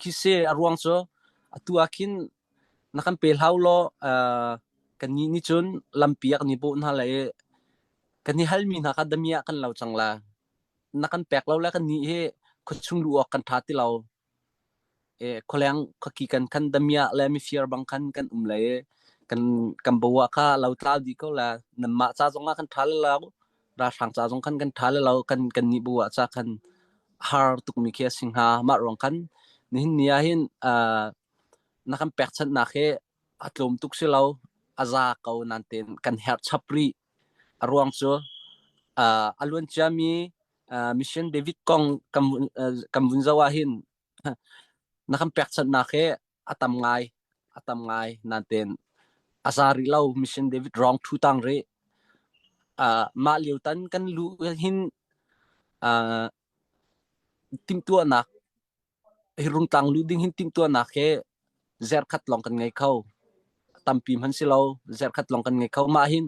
Khi si a ruang cu atu ah khin na kan pe hlau law kannih nih cun lampi ah kan i bawh hna lai i kan i halmi hna kha damiah kan lo cang la. Na kan pek lo le kannih hi khuachung luh awk kan ṭha ti lo. Khualeng khuaki kan khan damiah le mifir bang khan kan um lai i kan kan bo ah kha lo tlau dih ko la. Nanmah ca zong ah kan ṭha lo, ralhrang ca zong khan kan ṭha lo, kan kannih bu ah ca khan har tukmi khi a si hnga. Mah ruang khan nihin ni ah hin na kan pekchanhnak hi a tlawm tuk si lo, a za ko nan tein kan herh chap rih. A ruang cu a luan ciami Mission David kong kan vun zoh ah hin na kan pekchanhnak hi a tam ngai, a tam ngai nan tein a za rih lo. Mission David rong thu tang rih. Mah lio tan kan lu hin timhtuahnak hi rungtlang lu ding hin timhtuahnak he zerkhat lawng kan ngei kho. Tampi hman si lo, zerkhat lawng kan ngei kho. Mah hin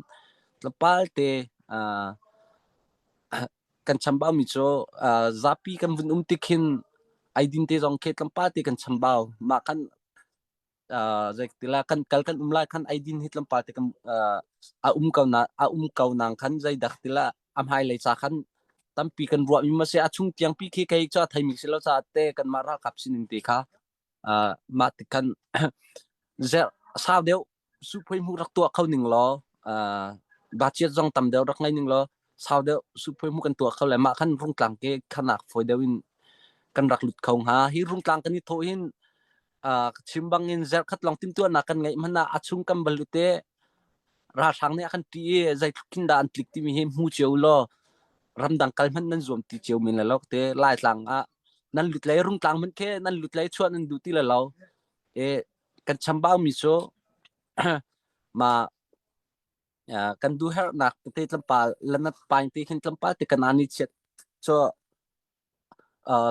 tlawmpal te kan chambau mi cu zapi kan vun um tik hin eidin te zong khi tlawmpal te kan chambau. Mah kan zeitila kan kal kan um lai khan eidin hi tlawmpal te kan a um ko na a um ko nang khan zeidak tila a hmailei ca khan tampi kan ruah mi ma se a chung tiang pi khi kei cha thei mi si lo ca te kan mah ralkap sining te kha mah ti khan zer sau deuh suphoi mu rak tuah kho ning law budget zong tam deuh rak ngei ning law sau deuh suphoi mu kan tuah kho le mah khan rungtlang ke khanak foi deuh in kan rak lut kho hnga. Hi rungtlang kan i thawh hin chim bang in zerkhat long timtuahnak kan ngeih hmanh ah a chung kan bal te ralhrang nih a kan ṭih i zeitluk khin dah an tlik timi hi hmu cio law ramdang kal hmanh nan zuam ti cio men le lo te Laitlang ah nan lut lei rungtlang hmanh khi nan lut lei chuah nan duh ti le lo. E kan chambau mi cu ma kan duh herhnak tete tlawmpal lanat paing te khin tlawmpal te kan ani chiat cho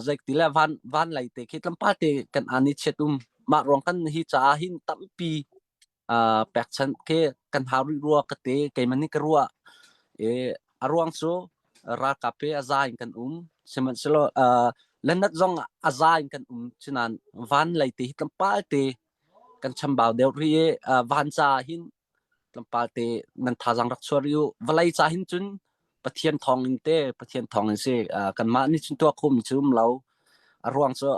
zeiti le van van lei te khi tlawmpal te kan ani chiat um. Mah ruang kan hi caah hin tampi pekchanh khi kan hau rih rua ka te keimah nih ka ruah. E a ruang cu ralkap he a za in kan um, sihmanhsehlaw lenat zong a za in kan um cunan van lei te hi tlawmpal te kan chambau deuh rih i van ca hin tlawmpal te nan thazaang rak chuah rih u. Vawlei ca hin cun Pathian thawng in te Pathian thawng in si kanmah nih cun tuah khomi cu um lo. A ruang cu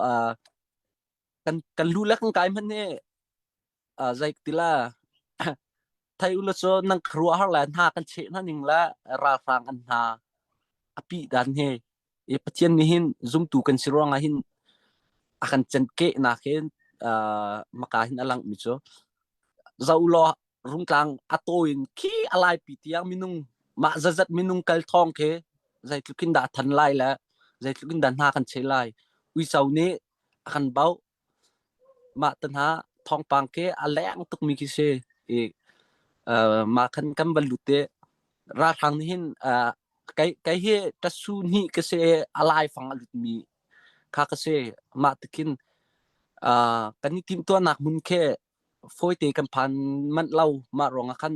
kan kan lu le kan kai hmanh hi zei tila thei ula cu nang khuaruah har le hna kan cheh hna ning le ralhrang an hna a pi dan he i Pathian nih hin zumtu kan si ruangah hin a kan cenkeh nak hin maka hin a langh mi cu zo law rungtlang a tawin khi a laipi tiang minung mah zazat minung kal thawng khi zeitluk in dah than lai le zeitluk in dah hna kan cheh lai. Uico nih a kan bauh. Mah te hna thawngpang khi a leng tukmi khi si i mah khan kan van lut i ralhrang nih hin kei kei hi tasu hnih ka si i a laifang a lutmi kha ka si. Mah tikhin kan i timhtuahnak hmun khi fawite kan phan manh lo. Mah ruangah khan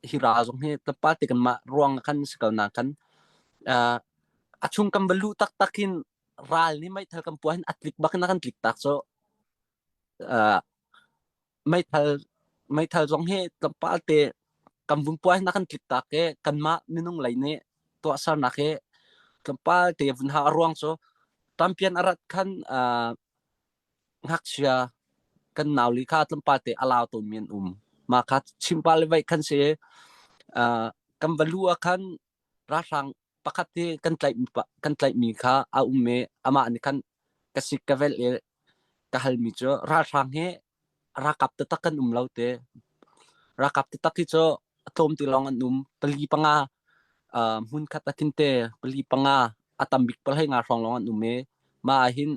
hi ra zong hi tlawmpal te kanmah ruang ah khan si ko na khan a chung kan va luh taktak hin ral nih meithal kan puah hin a tlik bak in a kan tlik tak cu meithal meithal zong hi tlawmpal te kan vun puah hin a kan tlik tak i kanmah minung lei nih tuahsernak hi tlawmpal te vun ha. A ruang cu tampian a rat khan ngakchia kan nauli kha tlawmpal te a lau tawnmi an um. Mah kha chimpa le vaih khan si kan va lu ah khan ralhrang pakhat hi kan tlaih kan tlaihmi kha a um i amah nih khan ka sik ka velh i ka halmi cu ralhrang hi ralkap taktak kan um lo te, ralkap taktak hi cu a tlawm ti lawng an um, pali panga hmun khat a thin te pali panga a tam bik palhei nga hrawng lawng an um i mah ah hin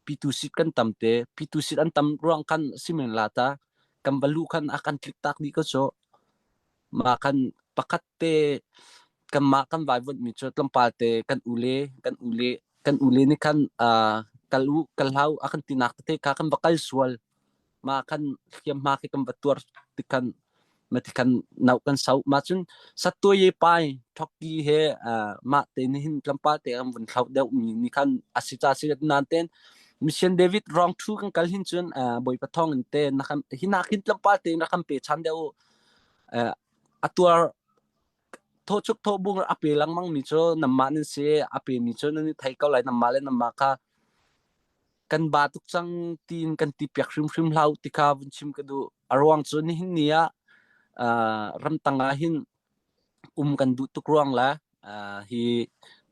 pitu sit kan tam te, pitu sit an tam ruang khan simen la ta kan valu khan a kan tlik tak dih ko cu. Mah kan pakhat te kanmah kan vaivuanhmi cu tlawmpal te kan ule kan ule kan ule nih khan kal u kal hlah u a kan tinak tete kha kan va kal sual. Mah khan hliamhma khi kan va tuar tik khan mati khan nau kan sau. Mah cun sattuai pai thoki he mah te nih hin tlawmpal te kan vun thlauh deuh mi nih khan a si ca si nain ten. Mission David rong thu kan kal hin cun Bawipa thawng in te na kan hi nak hin tlawmpal te na kan pe chan deuh a tuar thaw chuk thaw bung a pe lengmang mi cu namah nan si a pe mi cu nan i thei ko lai namah le namah kha kan ba tuk cang tiin kan ti piak hrimhrim hlah u ti kha vun chim ka duh. A ruang cu nihin ni ah ramtang ah hin um kan duh tuk ruang le hi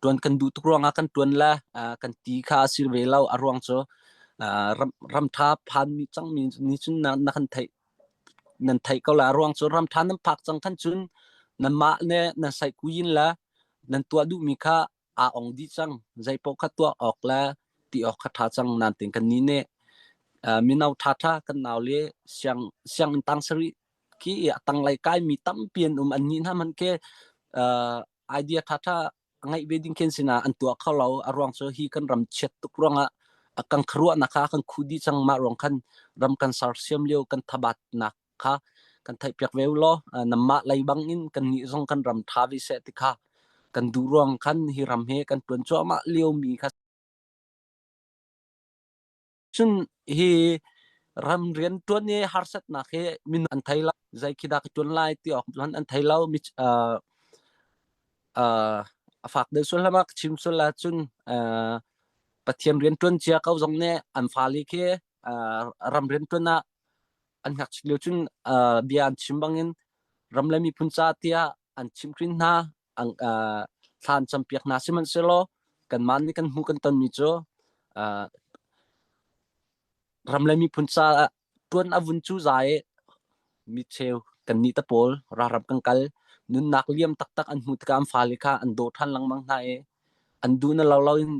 ṭuan kan duh tuk ruangah kan ṭuan le kan ti kha a si ve lo. A ruang cu ram ram ṭha phanmi cangmi nih cun na kan theih nan theih ko la. A ruang cu ram ṭha nan phak cang khan cun nanmah ne nan saihkuyin le nan tuah duhmi kha aa ong dih cang. Zeipaoh kha tuah awk le ti awk kha ṭha cang. Nain kannih nih mino ṭhaṭha kan nau le siang sianginn tang sarih khi a tanglei kaimi tampi an um. Annih hna hmanh khi idea ṭhaṭha ngeih ve ding khin sinah an tuah kho lo. A ruang cu hi kan ram chiat tuk ruangah a kan khuaruahnak kha kan khuh dih cang. Mah ruang khan ram kan sersiam lio kan thabatnak kha kan theihpiak ve u law nanmah lei bangin kannih zong kan ram ṭha ve seh ti kha kan duh ruang khan hi ram hi kan ṭuan cuahmah liomi kha cun hi ram rian ṭuan i harsatnak hi min an thei lo zei khi dah ka ṭuan lai ti awk hmanh an thei lo mi a fak deuh sual hlam ah ka chim sual ahcun Pathian rian ṭuan cia ko zong nih an fale khi ram rian ṭuan ah an ngakchit lio cun bia an chim bangin ram le miphun ca tiah an chimhhrin hna an thla an campiak hna sihmanhsehlaw kanmah nih kan hmuh kan tonmi cu ram le miphun ca ṭuan a vun cu za i micheu kannih te pawl ralram kan kal nunnak liam taktak an hmuh tikah an fale kha an daw ṭhan lengmang hna i an duh na lo loin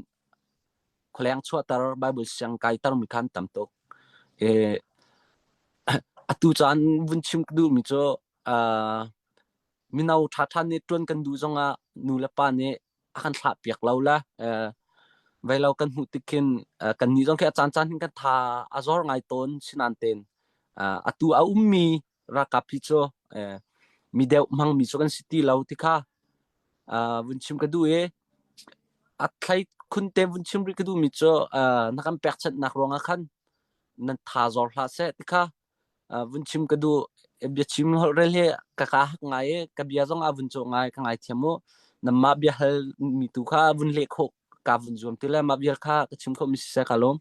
khualeng chuahter Bible siang kaiter mi kha an tam tuk. Atu caan vun chim ka duhmi cu mino ṭhaṭha nih ṭuan kan duh zongah nu le pa nih a kan thlah piak lo le veilo kan hmuh tik khin kannih zong khi a caancaan hin kan tha a zor ngai tawn sinan tein atu a ummi ralkap hi cu mi deuh hmangmi cu kan si ti lo ti kha vun chim ka duh i a thlei khun te vun chim rih ka duhmi cu na kan pekchanhnak ruangah khan nan tha zor hlah seh ti kha vun chim ka duh. Biachim holhrel hi ka ka hak ngai i ka bia zong a vun cawh ngai ka ngaithiam u. Nanmah bia hal mi tu kha vun leh khawh ka vun zuam ti le mah vial kha ka chim khawh mi siseh ka lawm.